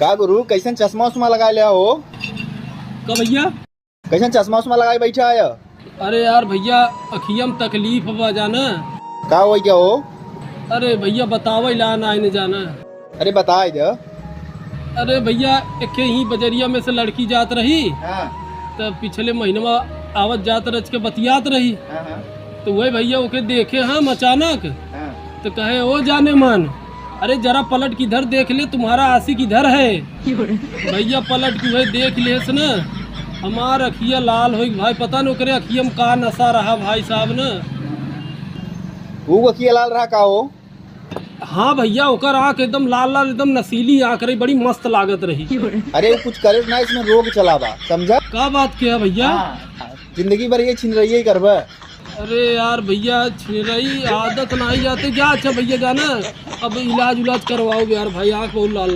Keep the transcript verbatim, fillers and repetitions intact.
का गुरु, कैसन चश्मा उश्मा लगाए ले हो? का भइया? कैसन चश्मा उश्मा लगाए बैठा है? अरे यार भइया, अखिया में तकलीफ बा जाना। का होइ गया हो? अरे भइया, बतावइ ला ना आइन जाना। अरे बताइ दे। अरे भइया, एके ही बजरिया में से लड़की जात रही। हाँ। त पिछले महीनवा आवत जात रच के बतियात रही। हाँ, हाँ। त वही भइया ओके देखे हम अचानक। हाँ। त कहे, "ओ जाने मन, अरे जरा पलट किधर देख ले, तुम्हारा आशिक इधर है।" भइया पलट के वही देख लेस न, हमार अखिया लाल होइ भाई, पता न ओकरे अखिया में का नशा रहा भाई साहब न। ऊ अखिया लाल रहा का हो? हाँ भइया, ओकर आँख एकदम लाल लाल, एकदम नशीली आँख रही, बड़ी मस्त लागत रही। अरे, ऊ कुछ करे ना, इसमें रोग चला बा, समझा? का बात किया भइया? हाँ, जिंदगी भर ये छिनरइये करबा। अरे यार भइया, छिनरई आदत नाही जाते क्या? अच्छा भइया जाना, अब इलाज उलाज करवाओ यार भाई, आँख बहुत लाल